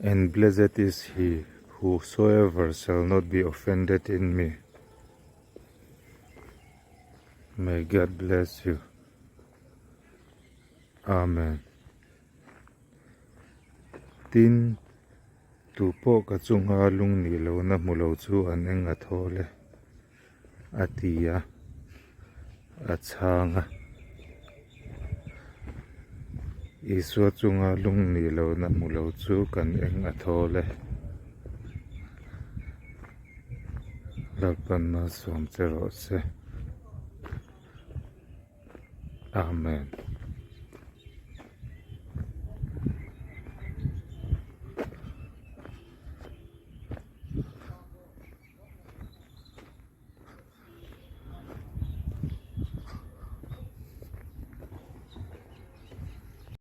And blessed is he whosoever shall not be offended in me. May God bless you. Amen. Tin, tu pawh ka chunga lung nih lohna hmu lo chu an eng a thawl e, a ti a, a chhang a. Isua chunga lung nih lohna hmu lo chu kan eng a thawl e. Lalpan malsawm che rawh se. Amen.